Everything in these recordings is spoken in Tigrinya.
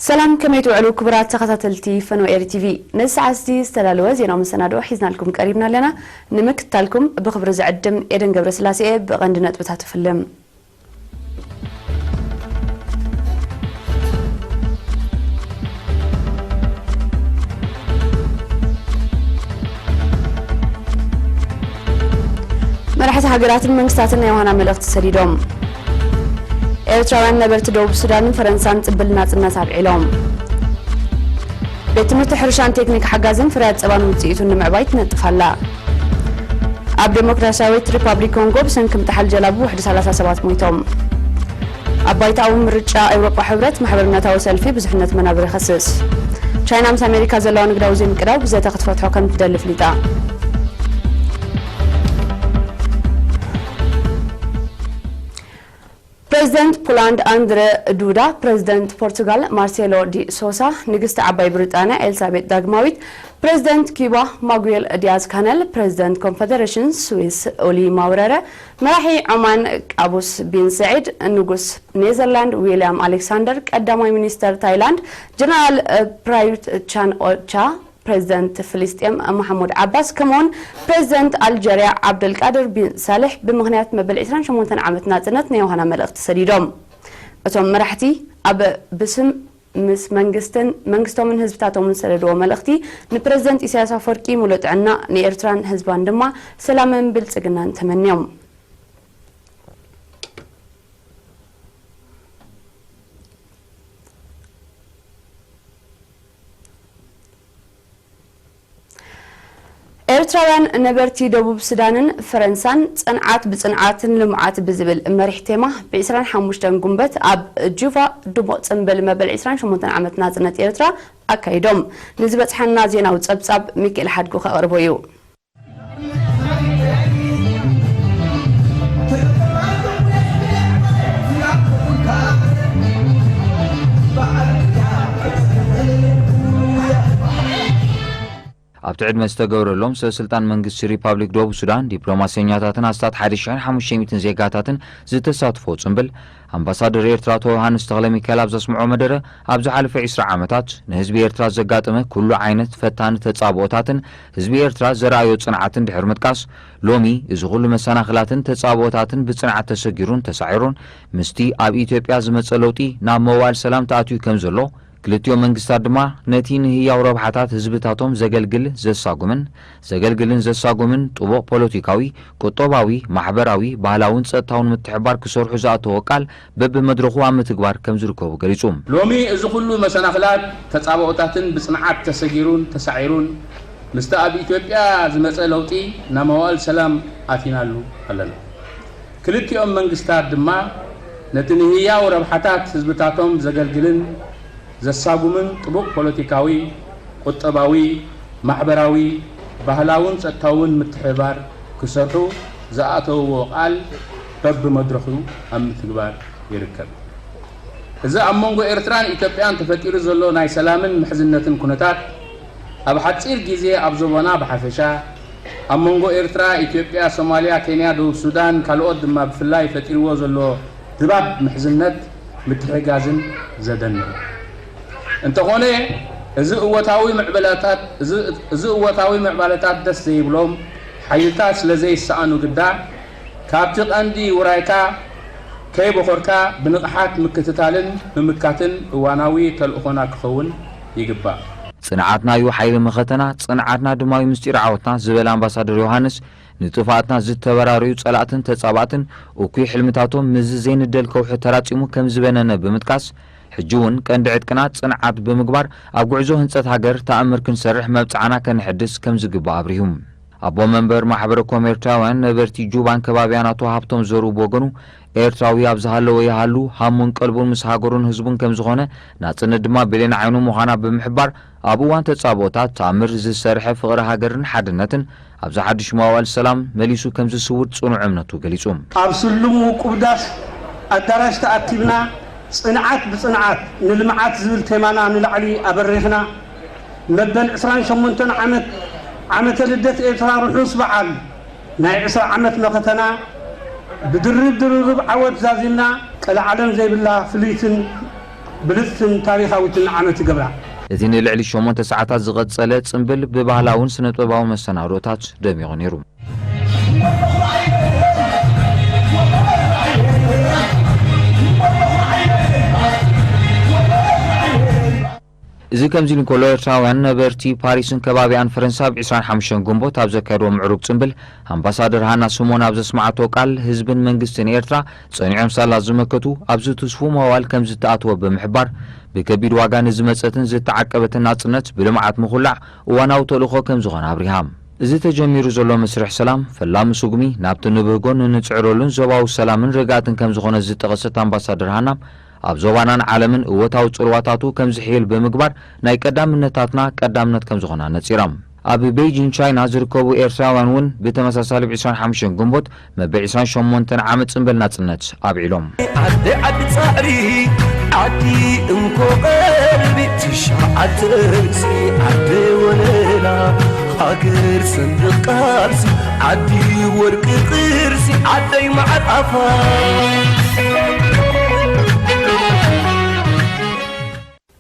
ሰላም፣ ከመይ ትውዕሉ ክቡራት ተኸታተልቲ ፈኖ ኤሪ ቲቪ? ነዚ ሰዓት እዚ ዝተዳለወ ዜናዊ መሰናድኦ ሒዝናልኩም ቀሪብና ኣለና። ንምክትታልኩም ብኽብሪ ዝዕድም ኤደን ገብረስላሴ እየ። ብቐንዲ ነጥብታት እፍልም። መራሕቲ ሃገራትን መንግስታትን ናይ ዮሃና መልእኽቲ ሰዲዶም። ኤርትራውያን ነበርቲ ደቡብ ሱዳንን ፈረንሳን ጽምብል ናጽነት ኣብዒሎም። ቤት ትምህርቲ ሕርሻን ቴክኒክ ሓጋዝን ፍርያት ጸባን ውጽኢቱን ንምዕባይ ትነጥፍ ኣላ። ኣብ ዴሞክራሲያዊት ሪፓብሊክ ኮንጎ ብሰንኪ ምጥሓል ጀላቡ ውሕዲ ሰላሳ ሰባት ሞይቶም። ኣብ ባይታዊ ምርጫ ኤውሮጳ ሕብረት ማሕበርነታዊ ሰልፊ ብዙሕነት መናብር ይኸስስ። ቻይና ምስ ኣሜሪካ ዘለዋ ንግዳዊ ዘይምቅዳው ብዘተ ክትፈትሖ ከም ትደሊ ፍሊጣ። ፕረዚደንት ፖላንድ ኣንድረ ዱዳ፣ ፕረዚደንት ፖርቱጋል ማርሴሎ ዲ ሶሳ፣ ንግስቲ ዓባይ ብሪጣንያ ኤልሳቤጥ ዳግማዊት፣ ፕረዚደንት ኪዩባ ማጉዌል ዲያዝ ካነል፣ ፕረዚደንት ኮንፈደሬሽን ስዊስ ኡሊ ማውረረ፣ መራሒ ዖማን ቃቡስ ቢን ስዒድ፣ ንጉስ ኔዘርላንድ ዊልያም ኣሌክሳንደር፣ ቀዳማይ ሚኒስተር ታይላንድ ጀነራል ፕራዩት ቻን ኦቻ፣ ፕረዚደንት ፍልስጤም ማሕሙድ ዓባስ፣ ከምኡውን ፕረዚደንት ኣልጀርያ ዓብደልቃድር ቢን ሳልሕ ብምኽንያት መበል ዕስራን ሸሞንተን ዓመት ናጽነት ናይ ዮሃና መልእኽቲ ሰዲዶም። እቶም መራሕቲ ኣብ ብስም ምስ መንግስትን መንግስቶምን ህዝብታቶምን ሰደድዎ መልእኽቲ፣ ንፕረዚደንት ኢሳያስ ኣፈወርቂ ሙሉእ ጥዕና፣ ንኤርትራን ህዝባን ድማ ሰላምን ብልጽግናን ተመንዮም። ኤርትራውያን ነበርቲ ደቡብ ሱዳንን ፈረንሳን፣ ጽንዓት ብጽንዓትን ልምዓት ብዝብል መሪሕ ቴማ፣ ብ ዕስራን ሓሙሽተን ጉንበት ኣብ ጁቫ ድሙቕ ጽምብል መበል ዕስራን ሸሞንተን ዓመት ናጽነት ኤርትራ ኣካይዶም። ንዝበጽሐና ዜናዊ ጸብጻብ ሚካኤል ሓድጉ ከቕርቦ እዩ። ኣብቲ ዕድመ ዝተገብረሎም፣ ሰበ ስልጣን መንግስቲ ሪፓብሊክ ደቡብ ሱዳን፣ ዲፕሎማሰኛታትን ኣስታት ሓደ ሽሕን ሓሙሽተ ሚእትን ዜጋታትን ዝተሳትፎ ጽምብል፣ ኣምባሳደር ኤርትራ ኣቶ ዮሃንስ ተኽለ ሚካኤል ኣብ ዘስምዖ መደረ፣ ኣብ ዝሓለፈ ዕስራ ዓመታት ንህዝቢ ኤርትራ ዘጋጠመ ኩሉ ዓይነት ፈታኒ ተጻብኦታትን ህዝቢ ኤርትራ ዘርኣዮ ጽንዓትን ድሕሪ ምጥቃስ፣ ሎሚ እዚ ኩሉ መሰናኽላትን ተጻብኦታትን ብጽንዓት ተሰጊሩን ተሳዒሩን፣ ምስቲ ኣብ ኢትዮጵያ ዝመጸ ለውጢ ናብ መዋል ሰላም ተኣትዩ ከም ዘሎ፣ ክልቲኦም መንግስታት ድማ ነቲ ንህያው ረብሓታት ህዝብታቶም ዘገልግል ዘሳጉምን፣ ዘገልግልን ዘሳጉምን ጥቡቕ ፖለቲካዊ፣ ቁጠባዊ፣ ማሕበራዊ፣ ባህላውን ጸጥታውን ምትሕብባር ክሰርሑ ዝኣተዎ ቃል በብመድረኹ ኣብ ምትግባር ከም ዝርከቡ ገሊጹ። ሎሚ እዚ ኩሉ መሰናኽላት ተጻብኦታትን ብጽንዓት ተሰጊሩን ተሳዒሩን፣ ምስቲ ኣብ ኢትዮጵያ ዝመጸ ለውጢ ናብ መዋእል ሰላም ኣቲናሉ ኣለና። ክልቲኦም መንግስታት ድማ ነቲ ንህያው ረብሓታት ህዝብታቶም ዘገልግልን ዘሳጉምን ጥቡቕ ፖለቲካዊ፣ ቁጠባዊ፣ ማሕበራዊ፣ ባህላውን ጸጥታውን ምትሕብባር ክሰርሑ ዝኣተውዎ ቃል በብመድረኹ ኣብ ምትግባር ይርከብ። እዚ ኣብ መንጎ ኤርትራን ኢትዮጵያን ተፈጢሩ ዘሎ ናይ ሰላምን ምሕዝነትን ኩነታት፣ ኣብ ሓጺር ግዜ ኣብ ዞባና ብሓፈሻ፣ ኣብ መንጎ ኤርትራ፣ ኢትዮጵያ፣ ሶማልያ፣ ኬንያ፣ ደቡብ ሱዳን፣ ካልኦት ድማ ብፍላይ ፈጢርዎ ዘሎ ድባብ ምሕዝነት፣ ምትሕግጋዝን ዘደንቕ። እንተኾነ፣ እዚ እወታዊ ምዕበለታት፣ እዚ፣ እዚ እወታዊ ምዕባለታት ደስ ዘይብሎም ሓይልታት ስለ ዘይሰኣኑ ግዳ፣ ካብቲ ቀንዲ ውራይካ ከይበኾርካ ብንቕሓት ምክትታልን ምምካትን እዋናዊ ተልእኾና ክኸውን ይግባእ። ጽንዓትና እዩ ሓይሊ መኸተና፣ ጽንዓትና ድማ እዩ ምስጢር ዓወትና ዝበለ ኣምባሳደር ዮሃንስ፣ ንጥፍኣትና ዝተበራረዩ ጸላእትን ተጻባእትን እኩይ ሕልምታቶም ምስዚ ዘይንደል ከውሒ ተራጺሙ ከም ዝበነነ ብምጥቃስ፣ ሕጂ እውን ቀንዲ ዕጥቅና ጽንዓት ብምግባር ኣብ ጉዕዞ ህንጸት ሃገር ተኣምር ክንሰርሕ መብጽዓና ከነሐድስ ከም ዝግባእ ኣብሪሁ። ኣቦ መንበር ማሕበረ ኮም ኤርትራውያን ነበርቲ ጁባን ከባቢያን ኣቶ ሃብቶም ዘርኡ ብወገኑ፣ ኤርትራዊ ኣብ ዝሃለወ ይሃሉ ሃሙን ቀልቡን ምስ ሃገሩን ህዝቡን ከም ዝኾነ፣ ናጽነት ድማ ብሌን ዓይኑ ምዃና ብምሕባር፣ ኣብ እዋን ተጻብኦታት ተኣምር ዝሰርሐ ፍቕሪ ሃገርን ሓድነትን ኣብዚ ሓድሽ መዋእል ሰላም መሊሱ ከም ዝስውድ ጽኑዕ እምነቱ ገሊጹ። ኣብ ስሉም ውቁብ ዳስ ኣዳራሽ ተኣኪብና፣ ጽንዓት ብጽንዓት ንልምዓት ዝብል ቴማና ንላዕሊ ኣበሪኽና፣ መበል ዕስራን ሸሞንተን ዓመት ዓመተ ልደት ኤርትራ ርሑስ በዓል ናይ ዕስራ ዓመት መኸተና ብድርብ ድርርብ ዓወት ዛዚምና፣ ቀለዓለም ዘይብላ ፍልይትን ብልጽትን ታሪኻዊትን ዓመት ይገብራ። እቲ ንልዕሊ ሸሞንተ ሰዓታት ዝቐጸለ ጽምብል ብባህላውን ስነ-ጥበባዊ መሰናዶታት ደሚቑ ነይሩ። እዚ ከምዚ ኢሉ እንከሎ፣ ኤርትራውያን ነበርቲ ፓሪስን ከባቢኣን ፈረንሳ ኣብ ዕስራን ሓሙሽተን ግንቦት ኣብ ዘካየድዎ ምዕሩግ ጽምብል፣ ኣምባሳደር ሃና ስሞን ኣብ ዘስመዓቶ ቃል፣ ህዝብን መንግስትን ኤርትራ ጸኒዖም ሳላ ዝመከቱ፣ ኣብዚ ትስፉው መዋል ከም ዝተኣትወ ብምሕባር፣ ብከቢድ ዋጋ ንዝመጸትን ዝተዓቀበትን ናጽነት ብልምዓት ምኹላዕ እዋናዊ ተልእኾ ከም ዝኾነ ኣብሪሃ። እዚ ተጀሚሩ ዘሎ መስርሕ ሰላም፣ ፈላሚ ስጉሚ ናብቲ ንብህጎ ንንጽዕረሉን ዞባዊ ሰላምን ርግኣትን ከም ዝኾነ ዝጠቐሰት ኣምባሳደር ሃና፣ ኣብ ዞባናን ዓለምን እወታዊ ጽልዋታቱ ከም ዝሕይል ብምግባር፣ ናይ ቀዳምነታትና ቀዳምነት ከም ዝኾነ ኣነጺራ። ኣብ ቤይጂን ቻይና ዝርከቡ ኤርትራውያን እውን ብተመሳሳሊ ብ ዕስራን ሓሙሽተን ግንቦት መበል ዕስራን ሸሞንተን ዓመት ጽምብል ናጽነት ኣብዒሎም። ዓዲ ዓዲ ጻዕሪ፣ ዓዲ እንኮ ቀልቢ፣ ትሽዓተ ርእሲ ዓዲ ወለላ፣ ሃገር ሰንደቕ ቃልሲ፣ ዓዲ ወርቂ ቅርሲ፣ ዓደይ መዓር ኣፋ።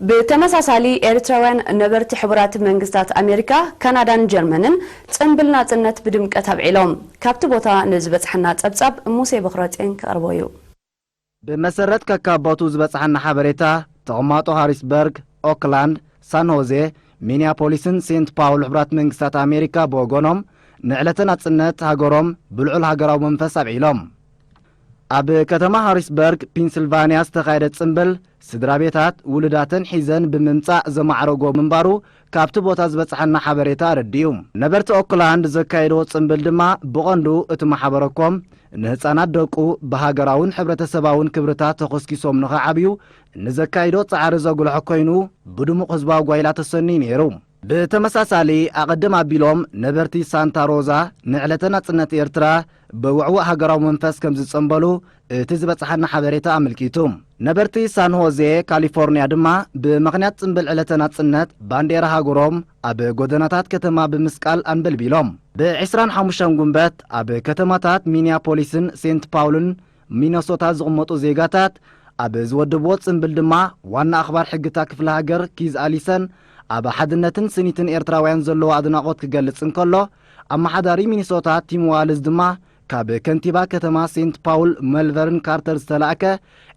ብተመሳሳሊ፣ ኤርትራውያን ነበርቲ ሕቡራት መንግስታት ኣሜሪካ፣ ካናዳን ጀርመንን ጽምብል ናጽነት ብድምቀት ኣብዒሎም። ካብቲ ቦታ ንዝበጽሐና ጸብጻብ ሙሴ በኽረጼን ክቐርቦ እዩ። ብመሰረት ከካብ ቦትኡ ዝበጽሓና ሓበሬታ፣ ተቐማጦ ሃሪስበርግ፣ ኦክላንድ፣ ሳን ሆዜ፣ ሚኒያፖሊስን ሴንት ፓውል ሕቡራት መንግስታት ኣሜሪካ ብወገኖም ንዕለተ ናጽነት ሃገሮም ብልዑል ሃገራዊ መንፈስ ኣብዒሎም። ኣብ ከተማ ሃሪስበርግ ፒንስልቫንያ ዝተኻየደ ጽምብል፣ ስድራ ቤታት ውሉዳተን ሒዘን ብምምጻእ ዘማዕረጎ ምንባሩ ካብቲ ቦታ ዝበጽሓና ሓበሬታ ኣረዲኡ። ነበርቲ ኦክላንድ ዘካየድዎ ጽምብል ድማ ብቐንዱ እቲ ማሕበረኮም ንህጻናት ደቁ ብሃገራውን ሕብረተሰባውን ክብርታት ተኾስኪሶም ንኸዓብዩ ንዘካይዶ ጻዕሪ ዘጉልሖ ኮይኑ፣ ብድሙቕ ህዝባዊ ጓይላ ተሰንዩ ነይሩ። ብተመሳሳሊ፣ ኣቐድም ኣቢሎም ነበርቲ ሳንታ ሮዛ ንዕለተ ናጽነት ኤርትራ ብውዕዉዕ ሃገራዊ መንፈስ ከም ዝጸንበሉ እቲ ዝበጽሓና ሓበሬታ ኣመልኪቱ። ነበርቲ ሳን ሆዜ ካሊፎርንያ ድማ ብምኽንያት ጽምብል ዕለተ ናጽነት ባንዴራ ሃገሮም ኣብ ጎደናታት ከተማ ብምስቃል ኣንበልቢሎም። ብ ዕስራን ሓሙሽተን ጉንበት ኣብ ከተማታት ሚኒያፖሊስን ሴንት ፓውልን ሚነሶታ ዝቕመጡ ዜጋታት ኣብ ዝወደብዎ ጽምብል ድማ ዋና ኣኽባር ሕግታ ክፍለ ሃገር ኪዝ ኣሊሰን ኣብ ሓድነትን ስኒትን ኤርትራውያን ዘለዎ ኣድናቖት ክገልጽ እንከሎ፣ ኣመሓዳሪ ሚኒሶታ ቲም ዋልዝ ድማ ካብ ከንቲባ ከተማ ሴንት ፓውል መልቨርን ካርተር ዝተላእከ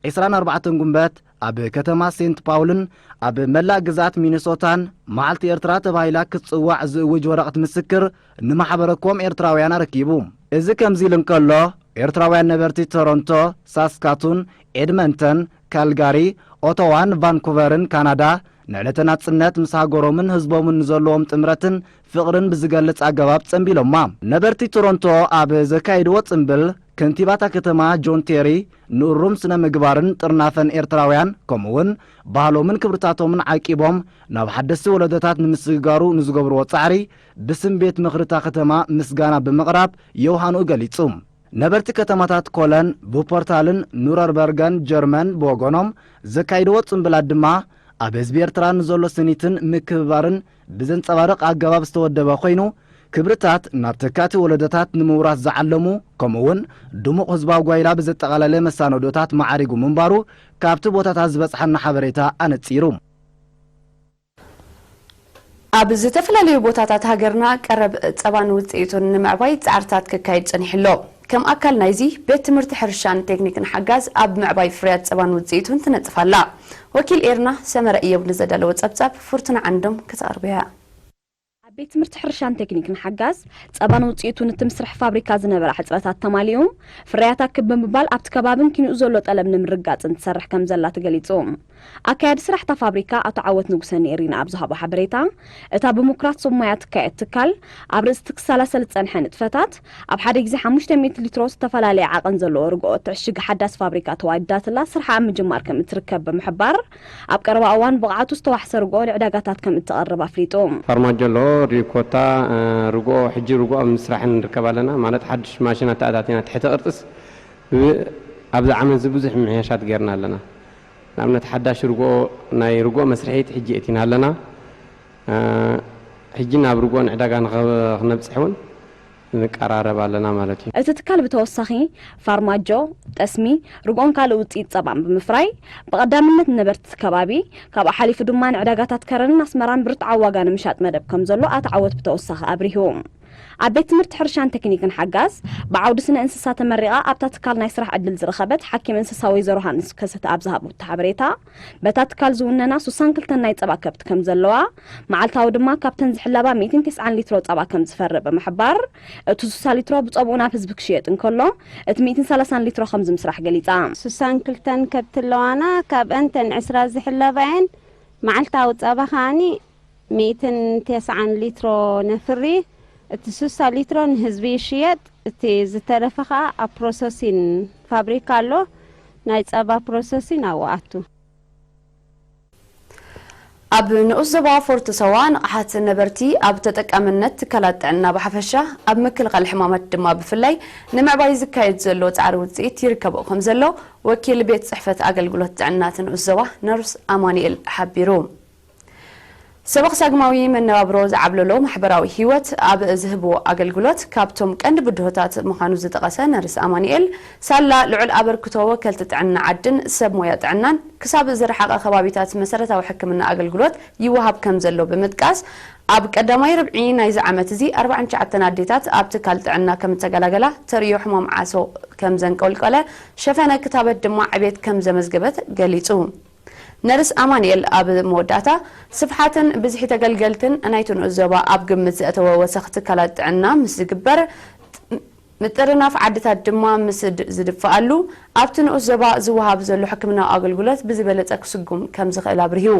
ዕስራን ኣርባዕተን ጉንበት ኣብ ከተማ ሴንት ፓውልን ኣብ መላእ ግዝኣት ሚኒሶታን መዓልቲ ኤርትራ ተባሂላ ክትጽዋዕ ዝእውጅ ወረቐት ምስክር ንማሕበረኮም ኤርትራውያን ኣረኪቡ። እዚ ከምዚ ኢሉ እንከሎ፣ ኤርትራውያን ነበርቲ ቶሮንቶ፣ ሳስካቱን፣ ኤድመንተን፣ ካልጋሪ፣ ኦቶዋን ቫንኩቨርን ካናዳ ንዕለተ ናጽነት ምስ ሃገሮምን ህዝቦምን ንዘለዎም ጥምረትን ፍቕርን ብዝገልጽ ኣገባብ ጸንቢሎማ። ነበርቲ ቶሮንቶ ኣብ ዘካየድዎ ጽምብል፣ ከንቲባ'ታ ከተማ ጆን ቴሪ ንእሩም ስነ ምግባርን ጥርናፈን ኤርትራውያን፣ ከምኡ'ውን ባህሎምን ክብርታቶምን ዓቂቦም ናብ ሓደስቲ ወለዶታት ንምስግጋሩ ንዝገብርዎ ጻዕሪ ብስም ቤት ምኽሪ'ታ ከተማ ምስጋና ብምቕራብ የውሃንኡ ገሊጹ። ነበርቲ ከተማታት ኮለን፣ ቡፐርታልን ኑረርበርገን ጀርመን ብወገኖም ዘካይድዎ ጽምብላት ድማ ኣብ ህዝቢ ኤርትራ ንዘሎ ስኒትን ምክብባርን ብዘንጸባርቕ ኣገባብ ዝተወደበ ኮይኑ፣ ክብርታት ናብ ተካእቲ ወለዶታት ንምውራስ ዝዓለሙ፣ ከምኡ'ውን ድሙቕ ህዝባዊ ጓይላ ብዘጠቓለለ መሳነዶታት ማዕሪጉ ምንባሩ ካብቲ ቦታታት ዝበጽሓና ሓበሬታ ኣነጺሩ። ኣብ ዝተፈላለዩ ቦታታት ሃገርና ቀረብ ጸባን ውጽኢቱን ንምዕባይ ጻዕርታት ክካየድ ጸኒሑ ኣሎ። ከም ኣካል ናይዚ፣ ቤት ትምህርቲ ሕርሻን ቴክኒክን ሓጋዝ ኣብ ምዕባይ ፍርያት ጸባን ውጽኢቱን ትነጥፍ ኣላ። ወኪል ኤርና ሰመረ እዮብ ንዘዳለዎ ጸብጻብ ፍርቱና ዓንዶም ክተቕርብ እያ። ኣብ ቤት ትምህርቲ ሕርሻን ቴክኒክን ሓጋዝ ጸባን ውጽኢቱን እቲ ምስራሕ ፋብሪካ ዝነበራ ሕጽረታት ተማሊኡ፣ ፍርያታ ክብ ብምባል ኣብቲ ከባብን ኪንኡ ዘሎ ጠለብ ንምርጋጽን ትሰርሕ ከም ዘላ ተገሊጹ። ኣካያዲ ስራሕ እታ ፋብሪካ ኣቶ ዓወት ንጉሰ ንኤሪና ኣብ ዝሃቦ ሓበሬታ፣ እታ ብምኩራት ሰብ ሞያ ትካየድ ትካል፣ ኣብ ርእሲ እቲ ክሰላሰል ዝጸንሐ ንጥፈታት፣ ኣብ ሓደ ግዜ ሓሙሽተ ሚእቲ ሊትሮ ዝተፈላለየ ዓቐን ዘለዎ ርግኦ እትዕሽግ ሓዳስ ፋብሪካ ተዋዲዳትላ ስርሓ ኣብ ምጅማር ከም እትርከብ ብምሕባር፣ ኣብ ቀረባ እዋን ብቕዓቱ ዝተዋሕሰ ርግኦ ንዕዳጋታት ከም እተቕርብ ኣፍሊጡ። ፋርማጆ ኣሎ፣ ሪኮታ፣ እ፣ ርግኦ፣ ሕጂ ርግኦ ኣብ ምስራሕን ንርከብ ኣለና። ማለት ሓድሽ ማሽን ኣተኣታቲና ትሕተ ቅርጽስ ብ-፣ ኣብዚ ዓመት እዚ ብዙሕ ምምሕያሻት ጌርና ኣለና። ንኣብነት ሓዳሽ ርግኦ፣ ናይ ርግኦ መስርሒት ሕጂ እቲና ኣለና። እ፣ ሕጂ ናብ ርግኦ ንዕዳጋ ንኸ-፣ ክነብጽሕ እውን ንቀራረብ ኣለና ማለት እዩ። እቲ ትካል ብተወሳኺ ፋርማጆ፣ ጠስሚ፣ ርግኦን ካልእ ውፅኢት ፀባን ብምፍራይ ብቐዳምነት ንነበርቲ እቲ ከባቢ፣ ካብኡ ሓሊፉ ድማ ንዕዳጋታት ከረንን ኣስመራን ብርቱዓዊ ዋጋ ንምሻጥ መደብ ከምዘሎ ኣቶ ዓወት ብተወሳኺ ኣብሪሁ። ኣብ ቤት ትምህርቲ ሕርሻን ቴክኒክን ሓጋዝ ብዓውዲ ስነ እንስሳ ተመሪቓ ኣብታ ትካል ናይ ስራሕ ዕድል ዝረኸበት ሓኪም እንስሳ ወይዘሮ ሃንስ ከሰተ ኣብ ዝሃበቶ ሓበሬታ፣ በታ ትካል ዝውነና ሱሳን ክልተን ናይ ጸባ ከብቲ ከም ዘለዋ፣ መዓልታዊ ድማ ካብተን ዝሕለባ ሚእትን ተስዓን ሊትሮ ጸባ ከም ዝፈሪ ብምሕባር፣ እቲ ሱሳ ሊትሮ ብጸብኡ ናብ ህዝቢ ክሽየጥ እንከሎ፣ እቲ ሚእትን ሰላሳን ሊትሮ ከም ዝምስራሕ ገሊጻ። ሱሳን ክልተን ከብቲ ኣለዋና፣ ካብአን ተን ዕስራ ዝሕለባ እየን። መዓልታዊ ጸባ ከኣኒ ሚእትን ተስዓን ሊትሮ ነፍሪ። እቲ ሱሳ ሊትሮ ንህዝቢ ይሽየጥ፣ እቲ ዝተረፈ ከኣ ኣብ ፕሮሰሲን ፋብሪካ ኣሎ፣ ናይ ጸባ ፕሮሰሲን ኣብኡ ኣቱ። ኣብ ንኡስ ዞባ ፎርቶ ሰዋ ንቕሓት ነበርቲ ኣብ ተጠቃምነት ትካላት ጥዕና ብሓፈሻ ኣብ ምክልኻል ሕማማት ድማ ብፍላይ ንምዕባይ ዝካየድ ዘሎ ጻዕሪ ውጽኢት ይርከቦ ከም ዘሎ ወኪል ቤት ጽሕፈት ኣገልግሎት ጥዕና እቲ ንኡስ ዞባ ነርስ ኣማኑኤል ሓቢሩ። ሰበኽ ሳግማዊ መነባብሮ ዝዓብለሎ ማሕበራዊ ህይወት ኣብ ዝህብዎ ኣገልግሎት ካብቶም ቀንዲ ብድሆታት ምዃኑ ዝጠቐሰ ነርስ ኣማኑኤል፣ ሳላ ልዑል ኣበርክቶ ወከልቲ ጥዕና ዓድን ሰብ ሞያ ጥዕናን ክሳብ ዝረሓቐ ከባቢታት መሰረታዊ ሕክምና ኣገልግሎት ይወሃብ ከም ዘሎ ብምጥቃስ፣ ኣብ ቀዳማይ ርብዒ ናይዚ ዓመት እዚ ኣርባዓን ትሽዓተን ኣዴታት ኣብ ትካል ጥዕና ከም እተገላገላ፣ ተርእዮ ሕማም ዓሶ ከም ዘንቆልቆለ፣ ሸፈነ ክታበት ድማ ዕቤት ከም ዘመዝገበት ገሊጹ። ነርስ ኣማኑኤል ኣብ መወዳእታ፣ ስፍሓትን ብዝሒ ተገልገልትን ናይቲ ንኡስ ዞባ ኣብ ግምት ዘእተወ ወሰኽ ትካላት ጥዕና ምስ ዝግበር፣ ምጥርናፍ ዓድታት ድማ ምስ ድ- ዝድፍኣሉ፣ ኣብቲ ንኡስ ዞባ ዝወሃብ ዘሎ ሕክምናዊ ኣገልግሎት ብዝበለጸ ክስጉም ከም ዝኽእል ኣብሪሁ።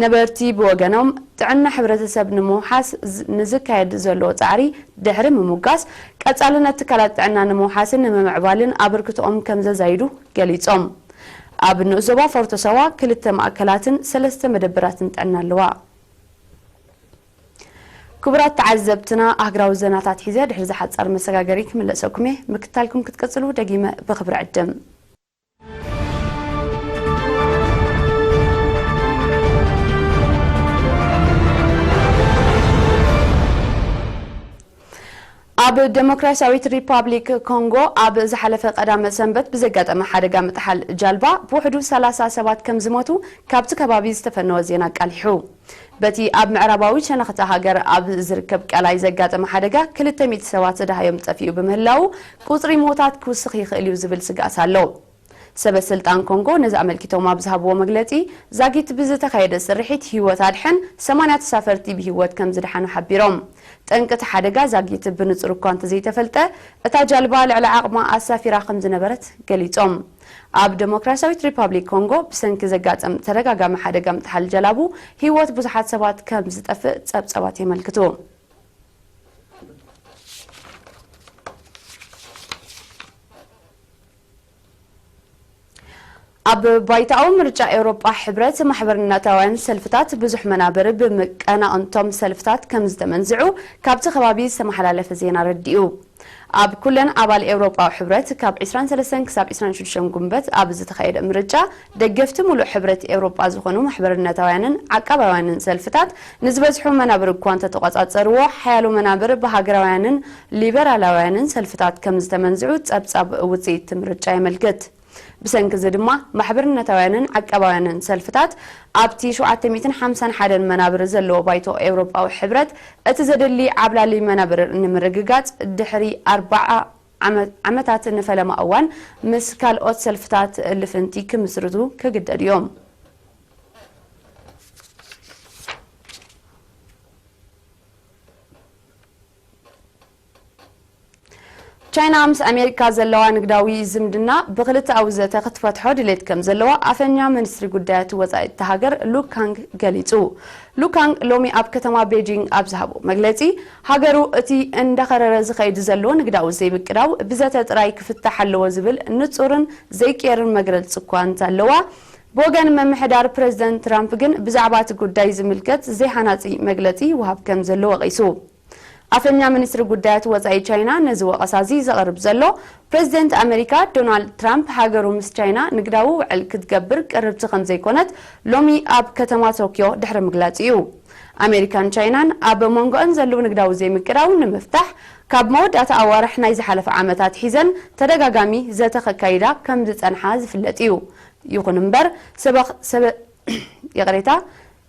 ነበርቲ ብወገኖም፣ ጥዕና ሕብረተሰብ ንምውሓስ ዝ- ንዝካየድ ዘሎ ጻዕሪ ድሕሪ ምሙጋስ፣ ቀጻልነት ትካላት ጥዕና ንምውሓስን ንምምዕባልን ኣበርክቶኦም ከም ዘዛይዱ ገሊጾም። ኣብ ንኡስ ዞባ ፎርቶ ሰዋ ክልተ ማእከላትን ሰለስተ መደበራትን ጥዕና ኣለዋ። ክቡራት ተዓዘብትና፣ ኣህግራዊ ዘናታት ሒዘ ድሕሪ ዝሓጻር መሰጋገሪ ክምለሰኩም እየ። ምክታልኩም ክትቀጽሉ ደጊመ ብኽብሪ ዕድም። ኣብ ደሞክራሲያዊት ሪፓብሊክ ኮንጎ ኣብ ዝሓለፈ ቀዳመ ሰንበት ብዘጋጠመ ሓደጋ ምጥሓል ጃልባ ብውሕዱ ሰላሳ ሰባት ከም ዝሞቱ ካብቲ ከባቢ ዝተፈነወ ዜና ኣቃሊሑ። በቲ ኣብ ምዕራባዊ ሸነኽ እታ ሃገር ኣብ ዝርከብ ቀላይ ዘጋጠመ ሓደጋ ክልተ ሚእቲ ሰባት ደሃዮም ጠፊኡ ብምህላዉ፣ ቁጽሪ ሞታት ክውስኽ ይኽእል እዩ ዝብል ስግኣት ኣሎ። ሰበ ስልጣን ኮንጎ ነዚ ኣመልኪቶም ኣብ ዝሃብዎ መግለጺ፣ ዛጊት ብዝተኻየደ ስርሒት ህይወት ኣድሕን ሰማንያ ተሳፈርቲ ብህይወት ከም ዝደሓኑ ሓቢሮም። ጠንቂ እቲ ሓደጋ ዛጊት ብንጹር እኳ እንተዘይተፈልጠ፣ እታ ጃልባ ልዕሊ ዓቕማ ኣሳፊራ ከም ዝነበረት ገሊጾም። ኣብ ደሞክራሲያዊት ሪፓብሊክ ኮንጎ ብሰንኪ ዘጋጠም ተደጋጋሚ ሓደጋ ምጥሓል ጀላቡ ህይወት ብዙሓት ሰባት ከም ዝጠፍእ ጸብጸባት የመልክቱ። ኣብ ባይታዊ ምርጫ ኤውሮጳ ሕብረት ማሕበርነታውያን ሰልፍታት ብዙሕ መናብር ብምቀናቕንቶም ሰልፍታት ከም ዝተመንዝዑ ካብቲ ከባቢ ዝተመሓላለፈ ዜና ረዲኡ። ኣብ ኩለን ኣባል ኤውሮጳዊ ሕብረት ካብ ዕስራን ሰለስተን ክሳብ ዕስራን ሽዱሽተን ጉንበት ኣብ ዝተኻየደ ምርጫ ደገፍቲ ሙሉእ ሕብረት ኤውሮጳ ዝኾኑ ማሕበርነታውያንን ዓቃባውያንን ሰልፍታት ንዝበዝሑ መናብር እኳ እንተተቖጻጸርዎ፣ ሓያሎ መናብር ብሃገራውያንን ሊበራላውያንን ሰልፍታት ከም ዝተመንዝዑ ጸብጻብ ውጽኢት ምርጫ የመልክት። ብሰንኪ እዚ ድማ ማሕበርነታውያንን ዓቃባውያንን ሰልፍታት ኣብቲ ሸውዓተ ሚእትን ሓምሳን ሓደን መናብር ዘለዎ ባይቶ ኤውሮጳዊ ሕብረት እቲ ዘድሊ ዓብላሊ መናብር ንምርግጋጽ ድሕሪ ኣርባዓ ዓመ- ዓመታት ንፈለማ እዋን ምስ ካልኦት ሰልፍታት ልፍንቲ ክምስርቱ ክግደዱ እዮም። ቻይና ምስ ኣሜሪካ ዘለዋ ንግዳዊ ዝምድና ብክልተኣዊ ዘተ ክትፈትሖ ድሌት ከም ዘለዋ ኣፈኛ ሚኒስትሪ ጉዳያት ወፃኢ እታ ሃገር ሉ ካንግ ገሊፁ። ሉ ካንግ ሎሚ ኣብ ከተማ ቤጂንግ ኣብ ዝሃቦ መግለፂ፣ ሃገሩ እቲ እንዳኸረረ ዝኸይድ ዘሎ ንግዳዊ ዘይምቅዳው ብዘተ ጥራይ ክፍታሕ ኣለዎ ዝብል ንፁርን ዘይቅየርን መግለፂ እኳ እንተለዋ፣ ብወገን ምምሕዳር ፕረዚደንት ትራምፕ ግን ብዛዕባ እቲ ጉዳይ ዝምልከት ዘይሃናፂ መግለፂ ይወሃብ ከም ዘሎ ወቒሱ። ኣፈኛ ሚኒስትሪ ጉዳያት ወጻኢ ቻይና ነዚ ወቐሳ እዚ ዘቕርብ ዘሎ፣ ፕረዚደንት ኣመሪካ ዶናልድ ትራምፕ ሃገሩ ምስ ቻይና ንግዳዊ ውዕል ክትገብር ቅርብቲ ከም ዘይኮነት ሎሚ ኣብ ከተማ ቶክዮ ድሕሪ ምግላጹ እዩ። ኣመሪካን ቻይናን ኣብ መንጎኣን ዘሎ ንግዳዊ ዘይምቅዳው ንምፍታሕ ካብ መወዳእታ ኣዋርሕ ናይ ዝሓለፈ ዓመታት ሒዘን ተደጋጋሚ ዘተ ከካይዳ ከም ዝጸንሓ ዝፍለጥ እዩ። ይኹን እምበር ሰበ ሰበ ይቕሬታ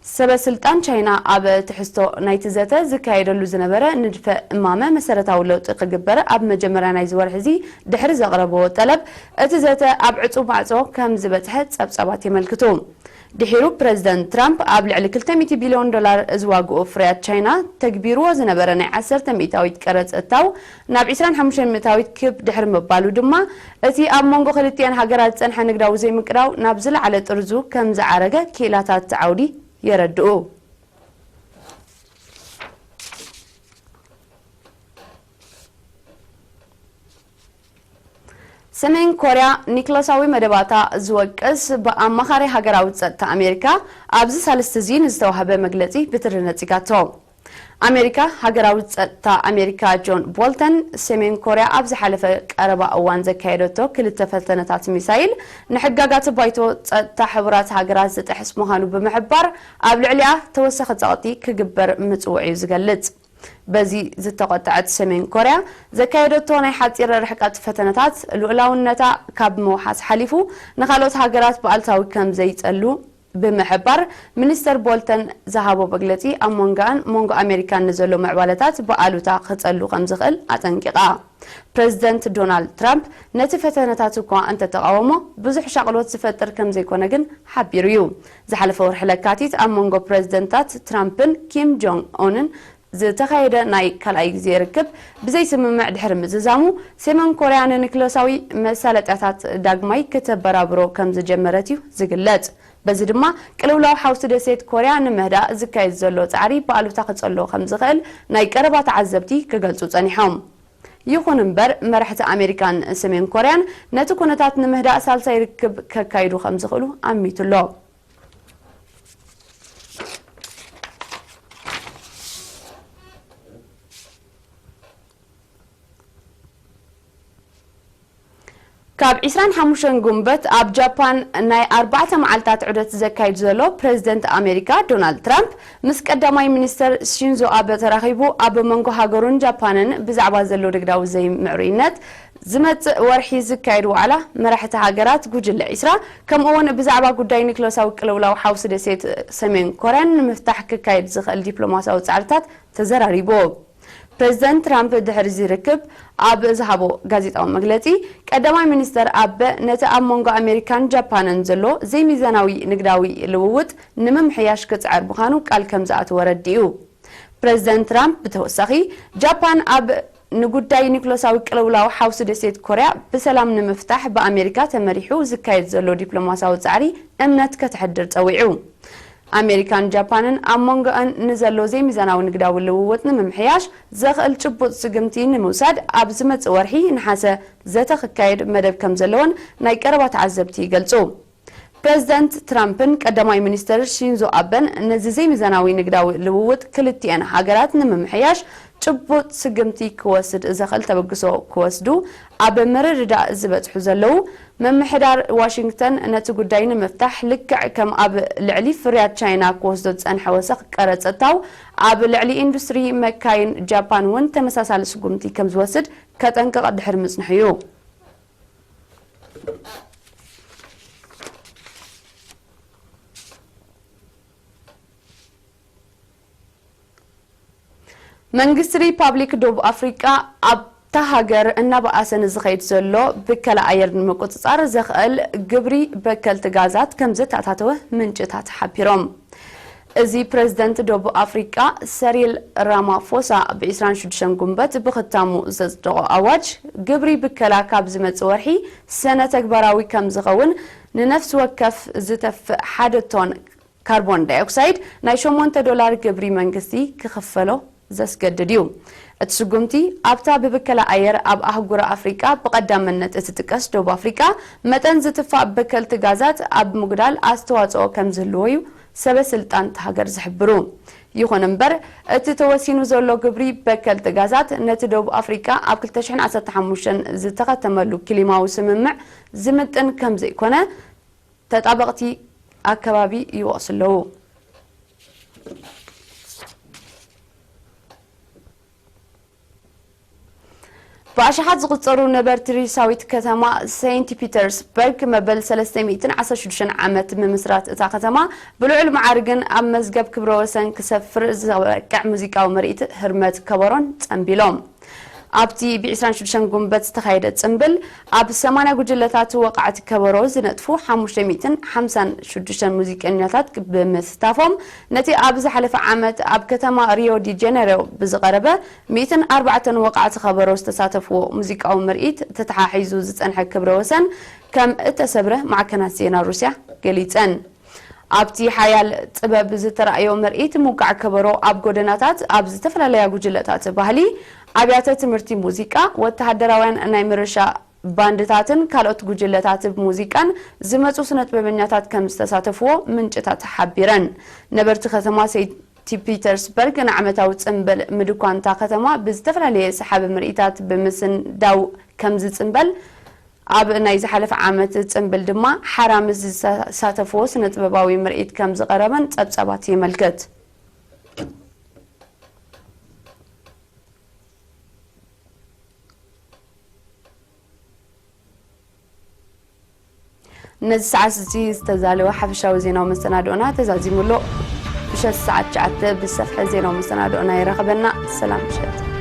ሰበ ስልጣን ቻይና ኣብ ትሕዝቶ ናይቲ ዘተ ዝካየደሉ ዝነበረ ንድፈ እማመ መሰረታዊ ለውጢ ክግበር ኣብ መጀመርያ ናይዚ ወርሒ እዚ ድሕሪ ዘቕረብዎ ጠለብ፣ እቲ ዘተ ኣብ ዕጹብ ማዕጾ ከም ዝበጽሐ ጸብጻባት የመልክቱ። ድሒሩ ፕረዚደንት ትራምፕ ኣብ ልዕሊ ክልተ ሚእቲ ቢልዮን ዶላር ዝዋግኡ ፍርያት ቻይና ተግቢርዎ ዝነበረ ናይ ዓሰርተ ሚእታዊት ቀረጽ እታው ናብ ዕስራን ሓሙሽተን ሚእታዊት ክብ ድሕሪ ምባሉ ድማ፣ እቲ ኣብ መንጎ ክልቲኣን ሃገራት ዝጸንሐ ንግዳዊ ዘይምቅዳው ናብ ዝለዓለ ጥርዙ ከም ዝዓረገ ክኢላታት እቲ ዓውዲ የረድኡ። ሰሜን ኮርያ ኒክለሳዊ መደባታ ዝወቅስ ብኣማኻሪ ሃገራዊ ጸጥታ ኣሜሪካ ኣብዚ ሳልስቲ እዚ ንዝተዋህበ መግለጺ ብትሪ ነጺጋቶ። ኣሜሪካ፣ ሃገራዊ ጸጥታ ኣሜሪካ ጆን ቦልተን፣ ሰሜን ኮርያ ኣብ ዝሓለፈ ቀረባ እዋን ዘካየደቶ ክልተ ፈተነታት ሚሳይል ንሕጋጋት ባይቶ ጸጥታ ሕቡራት ሃገራት ዝጥሕስ ምዃኑ ብምሕባር፣ ኣብ ልዕሊኣ ተወሳኺ ጸቕጢ ክግበር ምጽውዑ እዩ ዝገልጽ። በዚ ዝተቖጠዐት ሰሜን ኮርያ፣ ዘካየደቶ ናይ ሓጺር ርሕቀት ፈተነታት ልኡላውነታ ካብ ምውሓስ ሓሊፉ ንኻልኦት ሃገራት ብኣልታዊ ከም ዘይጸሉ ብምሕባር፣ ሚኒስተር ቦልተን ዝሃቦ መግለጺ ኣብ መንጎኣን መንጎ ኣሜሪካን ንዘሎ ምዕባለታት ብኣሉታ ክጸሉ ከም ዝኽእል ኣጠንቂቓ። ፕረዚደንት ዶናልድ ትራምፕ ነቲ ፈተነታት እኳ እንተተቓወሞ፣ ብዙሕ ሻቕሎት ዝፈጥር ከም ዘይኮነ ግን ሓቢሩ እዩ። ዝሓለፈ ወርሒ ለካቲት ኣብ መንጎ ፕረዚደንታት ትራምፕን ኪም ጆንግ ኡንን ዝተኻየደ ናይ ካልኣይ ግዜ ርክብ ብዘይስምምዕ ድሕሪ ምዝዛሙ፣ ሰሜን ኮርያ ንኒክለሳዊ መሳለጥያታት ዳግማይ ከተበራብሮ ከም ዝጀመረት እዩ ዝግለጽ። በዚ ድማ ቅልውላው ሓውሲ ደሴት ኮርያ ንምህዳእ ዝካየድ ዘሎ ጻዕሪ ብኣሉታ ክጸሎ ከም ዝኽእል ናይ ቀረባ ተዓዘብቲ ክገልጹ ጸኒሖም። ይኹን እምበር፣ መራሕቲ ኣሜሪካን ሰሜን ኮርያን ነቲ ኩነታት ንምህዳእ ሳልሳይ ርክብ ከካይዱ ከም ዝኽእሉ ኣሚቱ ኣሎ። ካብ ዕስራን ሓሙሽተን ጉንበት ኣብ ጃፓን ናይ ኣርባዕተ መዓልታት ዑደት ዘካይድ ዘሎ ፕረዚደንት ኣሜሪካ ዶናልድ ትራምፕ ምስ ቀዳማይ ሚኒስተር ሺንዞ ኣበ ተራኺቡ ኣብ መንጎ ሃገሩን ጃፓንን ብዛዕባ ዘሎ ንግዳዊ ዘይምዕሩይነት ዝመጽእ ወርሒ ዝካየድ ዋዕላ መራሕቲ ሃገራት ጉጅለ ዒስራ፣ ከምኡ እውን ብዛዕባ ጉዳይ ኒክለሳዊ ቅልውላው ሓውሲ ደሴት ሰሜን ኮርያን ንምፍታሕ ክካየድ ዝኽእል ዲፕሎማሲያዊ ጻዕርታት ተዘራሪቡ። ፕረዚደንት ትራምፕ ድሕሪ እዚ ርክብ ኣብ ዝሃቦ ጋዜጣዊ መግለጺ፣ ቀዳማይ ሚኒስተር ኣበ ነቲ ኣብ መንጎ ኣሜሪካን ጃፓንን ዘሎ ዘይሚዛናዊ ንግዳዊ ልውውጥ ንምምሕያሽ ክጽዕር ምዃኑ ቃል ከም ዝኣተወ ኣረዲኡ። ፕረዚደንት ትራምፕ ብተወሳኺ፣ ጃፓን ኣብ ንጉዳይ ኒክለሳዊ ቅልውላው ሓውሲ ደሴት ኮርያ ብሰላም ንምፍታሕ ብኣሜሪካ ተመሪሑ ዝካየድ ዘሎ ዲፕሎማሲያዊ ጻዕሪ እምነት ከተሕድር ጸዊዑ። ኣሜሪካን ጃፓንን ኣብ መንጎኣን ንዘሎ ዘይሚዛናዊ ንግዳዊ ልውውጥ ንምምሕያሽ ዘኽእል ጭቡጥ ስጉምቲ ንምውሳድ ኣብ ዝመጽእ ወርሒ ነሓሰ ዘተ ክካየድ መደብ ከም ዘለወን ናይ ቀረባ ተዓዘብቲ ይገልጹ። ፕረዚደንት ትራምፕን ቀዳማይ ሚኒስተር ሺንዞ ኣበን ነዚ ዘይሚዛናዊ ንግዳዊ ልውውጥ ክልቲኣን ሃገራት ንምምሕያሽ ጭቡጥ ስጉምቲ ክወስድ ዘኽእል ተበግሶ ክወስዱ ኣብ ምርድዳእ ዝበጽሑ ዘለዉ፣ ምምሕዳር ዋሽንግተን ነቲ ጉዳይ ንምፍታሕ ልክዕ ከም ኣብ ልዕሊ ፍርያት ቻይና ክወስዶ ዝጸንሐ ወሰኽ ቀረጽ እታው ኣብ ልዕሊ ኢንዱስትሪ መካይን ጃፓን እውን ተመሳሳሊ ስጉምቲ ከም ዝወስድ ከጠንቅቕ ድሕሪ ምጽንሑ እዩ። መንግስቲ ሪፓብሊክ ደቡብ ኣፍሪቃ ኣብታ ሃገር እናበኣሰ ንዝኸይድ ዘሎ ብከላ ኣየር ንምቁጽጻር ዘኽእል ግብሪ በከልቲ ጋዛት ከም ዘተኣታተወ ምንጭታት ሓቢሮም። እዚ ፕረዚደንት ደቡብ ኣፍሪቃ ሰሪል ራማፎሳ ብ ዕስራን ሽዱሽተን ጉንበት ብኽታሙ ዘጽደቖ ኣዋጅ፣ ግብሪ ብከላ ካብ ዝመጽእ ወርሒ ሰነ ተግባራዊ ከም ዝኸውን፣ ንነፍሲ ወከፍ ዝተፍእ ሓደ ቶን ካርቦን ዳይኦክሳይድ ናይ ሸሞንተ ዶላር ግብሪ መንግስቲ ክኽፈሎ ዘስገድድ እዩ። እቲ ስጉምቲ ኣብታ ብብከላ ኣየር ኣብ ኣህጉር ኣፍሪቃ ብቐዳምነት እትጥቀስ ደቡብ ኣፍሪቃ፣ መጠን ዝትፋእ በከልቲ ጋዛት ኣብ ምጉዳል ኣስተዋጽኦ ከም ዝህልዎ እዩ ሰበ ስልጣን እታ ሃገር ዝሕብሩ። ይኹን እምበር፣ እቲ ተወሲኑ ዘሎ ግብሪ በከልቲ ጋዛት ነቲ ደቡብ ኣፍሪቃ ኣብ ክልተ ሽሕን ዓሰርተ ሓሙሽተን ዝተኸተመሉ ክሊማዊ ስምምዕ ዝምጥን ከም ዘይኮነ ተጣበቕቲ ኣከባቢ ይወቕሱ ኣለዉ። ብኣሽሓት ዝቑጸሩ ነበርቲ ሪሳዊት ከተማ ሴንት ፒተርስበርግ መበል ሰለስተ ሚእትን ዓሰርተ ሽዱሽተን ዓመት ምምስራት እታ ከተማ ብልዑል መዓርግን ኣብ መዝገብ ክብረ ወሰን ክሰፍር ዝበቅዕ ሙዚቃዊ ምርኢት ህርመት ከበሮን ጸንቢሎም። ኣብቲ ብ ዕስራን ሽዱሽተን ጉንበት ዝተኻየደ ጽንብል ኣብ ሰማንያ ጉጅለታት ወቃዕቲ ከበሮ ዝነጥፉ ሓሙሽተ ሚእትን ሓምሳን ሽዱሽተን ሙዚቀኛታት ብምስታፎም ነቲ ኣብ ዝሓለፈ ዓመት ኣብ ከተማ ሪዮ ዲ ጀነሮ ብዝቐረበ ሚእትን ኣርባዕተን ወቃዕቲ ከበሮ ዝተሳተፍዎ ሙዚቃዊ ምርኢት ተተሓሒዙ ዝጸንሐ ክብረ ወሰን ከም እተሰብረ ማዕከናት ዜና ሩስያ ገሊጸን። ኣብቲ ሓያል ጥበብ ዝተራእዮ ምርኢት ምውቃዕ ከበሮ ኣብ ጎደናታት ኣብ ዝተፈላለያ ጉጅለታት ባህሊ፣ ኣብያተ ትምህርቲ ሙዚቃ፣ ወተሃደራውያን ናይ ምርሻ ባንድታትን ካልኦት ጉጅለታት ሙዚቃን ዝመጹ ስነጥበበኛታት ከም ዝተሳተፍዎ ምንጭታት ሓቢረን። ነበርቲ ከተማ ሴንት ፒተርስበርግ ንዓመታዊ ጽንብል ምድኳን እታ ከተማ ብዝተፈላለየ ሰሓቢ ምርኢታት ብምስንዳው ከም ዝጽንበል ኣብ ናይ ዝሓለፈ ዓመት ጽንብል ድማ ሓራ ምስ ዝሳተፍዎ ስነጥበባዊ ምርኢት ከም ዝቐረበን ጸብጻባት የመልክት። ነዚ ሰዓት እዚ ዝተዛለወ ሓፈሻዊ ዜናዊ መሰናድኦና ተዛዚሙ ኣሎ። ምሸት ሰዓት ትሽዓተ ብሰፍሐ ዜናዊ መሰናድኦና ይራኸበና። ሰላም ምሸት።